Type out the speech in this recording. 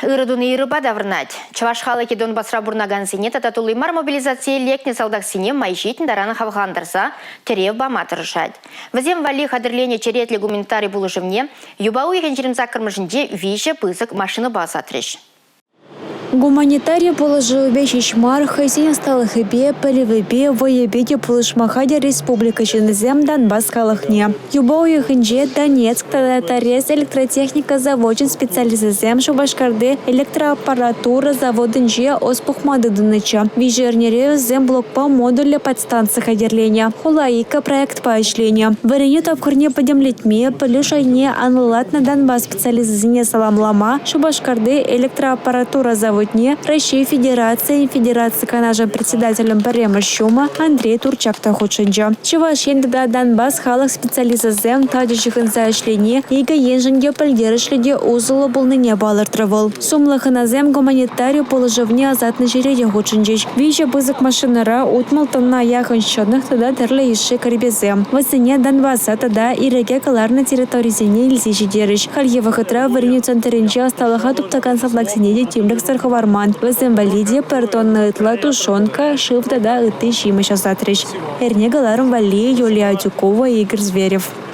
Ырӑ туни ырӑпа таврӑнать. Чӑваш халӑхӗ Донбасра пурӑнакансене тата тулли мар мобилизацие лекнӗ салтаксене май ҫитнӗ таран хавхалантарса тӗрев пама тӑрӑшать. Вӗсем валли хатӗрленӗ черетлӗ гуманитари пулӑшӑвне юпа уйӑхӗн 28-мӗшӗнче виҫӗ пысӑк машинӑпа ӑсатрӗҫ. Гуманитари пулӑшӑвӗпе ҫеҫ мар, хӑйсен ӑсталӑхӗпе, пӗлӗвӗпе, вӑйӗпе те пулӑшма хатӗр республика ҫыннисем Донбасс халӑхне. Юпа уйӑхӗнче Донецк тата Торез электротехника завочӗн специалисчӗсем Шупашкарти электроаппаратура заводӗнче ӑс пухма тытӑннӑччӗ. Виҫӗ эрнере вӗсем блокпа модульлӗ подстанци хатӗрленӗ, «Хула-иккӗ» проектпа ӗҫленӗ. Вӗренӳ тапхӑрне пӗтӗмлетме, пӗлӳ шайне анлӑлатнӑ Донбасс специалисчӗсене саламлама Шупашкарти электроаппаратура заводне Раҫҫей Федерацийӗн Федераци Канашӗн Председателӗн пӗрремӗш ҫумӗ Андрей Турчак та хутшӑнчӗ. Чӑваш Ен тата Донбасс халӑх специалисчӗсем тачӑ ҫыхӑнса ӗҫлени икӗ еншӗн те пӗлтерӗшлӗ те усӑллӑ пулнине палӑртрӗ вӑл. Сумлӑ хӑнасем гуманитари пулӑшӑвне ӑсатнӑ ҫӗре те хутшӑнчӗҫ. Виҫӗ пысӑк машинӑра 60 тонна яхӑн ҫӑнӑх тата тӗрлӗ йышши кӗрпесем. Вӗсене Донбаса тата ирӗке кӑларнӑ территорисене илсе ҫитерӗҫ. Хальхи вӑхӑтра вӗренӳ центрӗнче ӑсталӑха туптакан салтаксене те тимлӗхсӗр хӑварман. Вӗсем валли те пӗр тонна ытла тушенка, шыв тата ытти ҫимӗҫ ӑсатрӗҫ. Эрне кӑларӑм валли Юлия Адюкова, Игорь Зверев.